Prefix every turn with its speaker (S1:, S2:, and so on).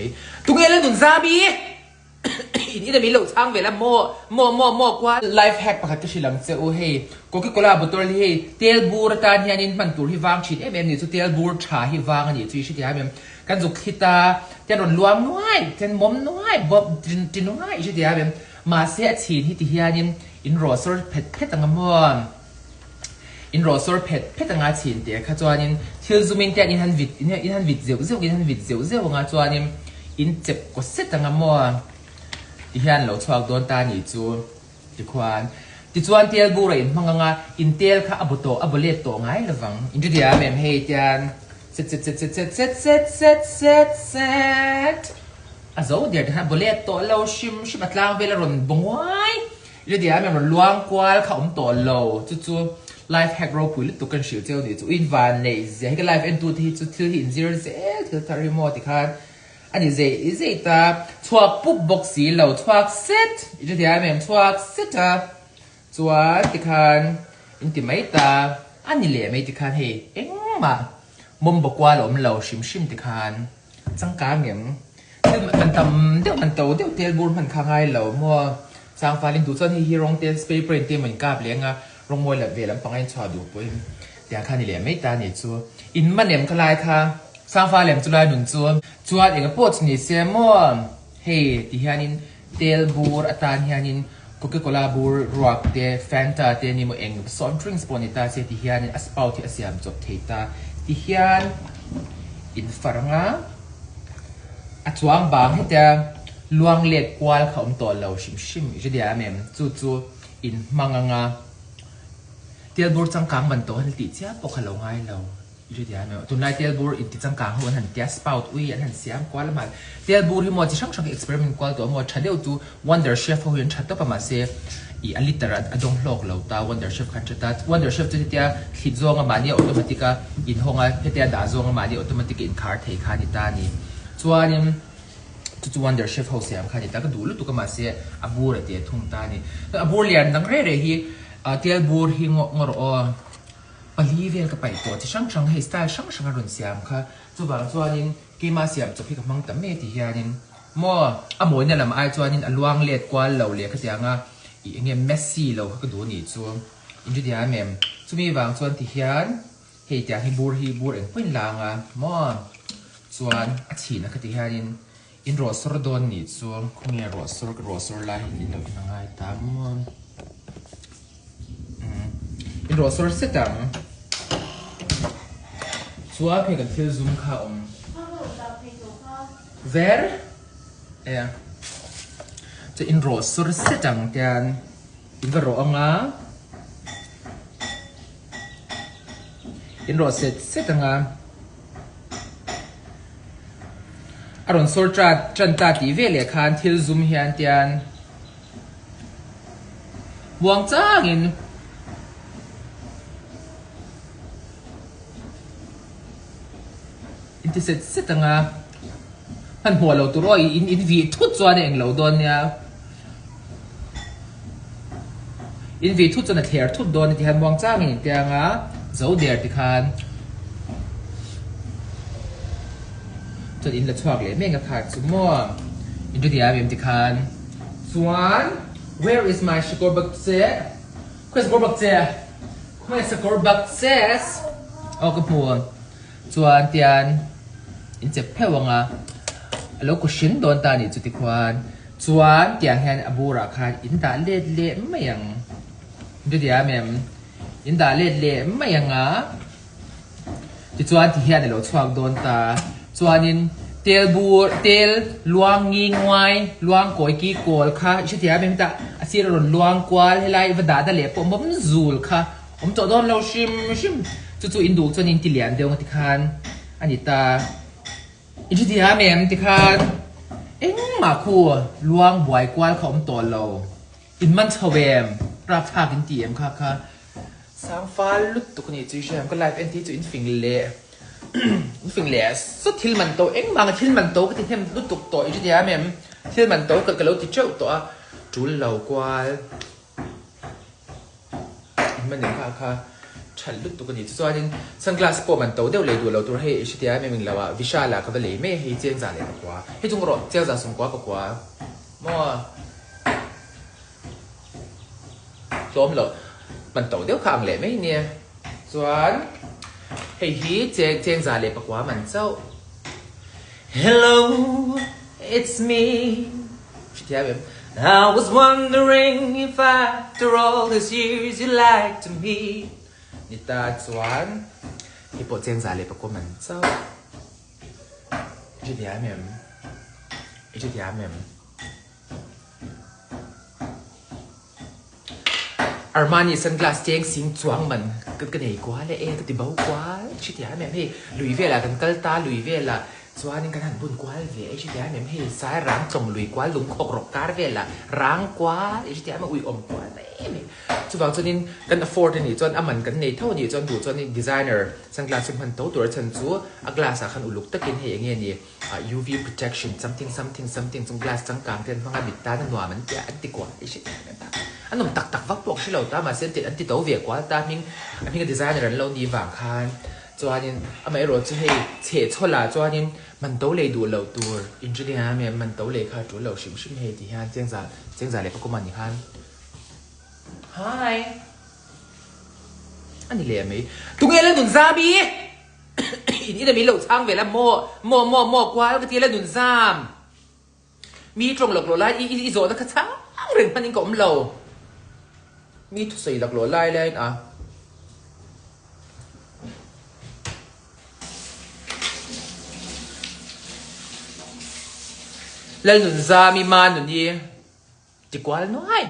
S1: mai. Tunge Lalnunzami? In ina min lo chhang ve la maw maw maw maw kual. Life hack pakhat ka hrilh ang che u hei Coca Cola bottle hi hei tel bur atan hianin hman tur hi vang thin em em ni chu tel bur tha hi vang a nih chu i hrethiam em kan zuk thlit a ten rawn luang nuai ten mawm nuai bawp ti nuai i hrethiam em mahse a chhin hi ti hianin in rawh sawr phet phet ang a maw. In rawh sawr phet phet anga chhin teh kha chuanin thil zumin te in han vit in han vit zeuh zeuh in han vit zeuh zeuh anga chuanin in chep kaw set anga maw ti hian lo chhuak dawn ta ni chu tikhuan tichuan tel bur a in hmang anga in tel kha a bu tawh a bu let tawh ngai lovang in ri diam em hei tian set set set set set set set set set set a zo der te khan a bu let tawh lo hrim hrim a tlang vel a rawn bu nguai. I tia em rawn luang kual kha awm tawh lo chu chu life hack ropui lutuk kan hrilh cheu nih chu in van neih zia hi ka life en tu te hi chu thil hi in zir zel thil thar hi maw tikhan a ni zei zei ta chhuak pup bawk si lo chhuak set i tia em em chhuak set a chuan tikhan in ti mai ta a ni leh mai tikhan hei engmah mawmbaw kual a awm lo hrim hrim tikhan. Changkang em? Thil man tam deuh man to deuh tel bur hman kha ngai lo maw? Changfalin duh chuan hei hi rawng te spray paint te emaw in kap leng a, rawng mawi leh ve lampang a in chhuah duh pawhin tiang kha ni leh mai ta ni chu. In man em kha lai kha Changfal em chu lai nun chu. Chuan eng pawh chu ni se maw? Hei ti hianin tel bur atan hianin Coca Cola bur ruak te Fanta te ni maw eng soft drinks pawh ni ta se ti hianin a spout hi a siam chawp thei ta ti hian in far anga a chuang bang hetia luang let kual kha awm tawh lo hrim hrim i hre diam em chu chu in hmang anga tel bur changkang man tawh han tih chiah pawh kha lo ngai lo. I hre thiam em? Tunlai tel bur inti changkang ho an han tia spout ui an han siam kual a mahni tel bur hi maw chi hrang hrang hi experiment kual tawh a maw tha deuh chu wonder chef ho hi an tha tawp a mahse ih a liter a dawng hlawk lo ta wonder chef kha an tha ta wonder chef chu hetia thlit zawng a mahni automatic a inhawng a hetia dah zawng a mahni automatic a inkhar thei kha a ni ta a ni chuanin chu chu wonder chef ho siam kha a ni ta ka duh lutuk a mahse a bur a teh thung ta a ni a bur lian dang reh reh hi tel bur hi ngaw ngaw rawh aw. Pali vel ka paih tawh chi hrang hrang hei style hrang hrang a rawn siam kha chuvang chuanin keima siam chawp hi ka hmang ta mai ti hianin maw a mawina lam ai chuanin a luang let kual lo leh khatianga ih enge messy lo kha ka duh anih chu in ri diam em chumi vang chuan ti hian hei tiang hi bur hi bur eng pawhin la anga maw chuan a chhina kha ti hianin in rawh sawr dawn nih chu khawnge rawh sawr ka rawh sawr lai hi in lo en angai ta maw. In rawh sawr set ang. Chuan hei kan thil zum kha awm. Ver. E. Chu in rawh sawr set ang tian in va rawh anga. In rawh set set anga. A rawn sawr tran ta tih veleh khan thil zum hian tian. Muang changin in ti set set anga hmanhmawh lo tur aw in in vih thut chuan a englo dawn nia in vih thut chuan a thler thut dawn a ti hian muang changin in tia anga zo der ti khan chuan in la chhuak leh mek a kha chu maw in ri diam em ti khan. Chuan where is my sakawr bak che khawi sakawr bak che khawi sakawr bak che aw ka hmu chuan tian in chep pheuh anga a lo kaw hring dawn ta anih chu tikhuan chuan tiang hian a burah khan in dah let leh mai ang chu diam em in dah let leh mai anga. Tichuan ti hian a lo chhuak dawn ta. Chuanin tel bur, tel luang ngi nguai, luang kawi ki kawl kha i hrethiam em hetah a sir a rawn luang kual helai va dah da leh pawh mawm zul kha awm tawh dawn lo hrim hrim. Chu chu in duh chuan in ti lian deuh nga tikhan a ni ta. I hrethiam em tikhan engmah khu luang buai kual kha awm tawh lo. In man chho em? Rapthlak in ti em kha kha? Sang fal lutuk a nih chu i hria em? Ka live en te hi chu in fing leh in fing leh sawt thil man to engmah ang thil man to ka ti hnem lutuk tawh i hrethiam em? Thil man to ka lo ti teuh tawh a tul lo kual in man em kha kha. Tha lutuk a ni. Chuchuanin sunglass pawh man to deuh lei duh lo tur hei i hretia em em eng lo a, Vishal ah ka va lei mai a hei chengza leh pakua. Hei chung rawh chengza sawmkua pakua maw tlawm loh man to deuh kha ang leh mai nia. Chuan hei hi cheng chengza leh pakua man chauh. Hello it's me hretia em em. I was wondering if after all these years you'd like to meet Ni ta chuan hei pawh chengza leh pakua man chauh. I hrethiam em? I hrethiam em? Armani sunglass cheng sing chuang man ka ka nei kual e e ka ti bo kual i hrethiam em hei lui velah kan kal ta lui velah chuanin kan han bun kual ve e i hrethiam em hei sai rang tlawng lui kual lungkhawk rawk kar velah rang kual i hrethiam em uiawm kual mai mai chuvang chuanin kan afford anih chuan a man kan nei tho anih chuan duh chuanin designer sunglass chu hman to tur a chhan chu a glass ah khan uluk takin hei enge ni UV protection something something something chung glass changkang te an hmang a mit tan a nuam an tia an ti kual i hre em ta an awm tak tak vak pawh ka hre lo ta mahse an ti an ti to ve kual ta hming a hming a designer an lo ni vang khan chuanin amaherawh chu hei chheh chhawl ah chuanin man to lei duh loh tur engineer a mi man to lei kha a tul lo hrim hrim hei ti hian chengza chengza leh pakawm a ni khan hi a ni leh mai tunge la nun zami. In ina min lo chhang ve la maw maw maw maw kual ka ti la nun zam mi tawng lak lawh lai i i zawhna kha chhang reng hman in ka awm lo mi thusawi lak lawh lai laiin a Lalnunzami ma nuni ti kual nuai.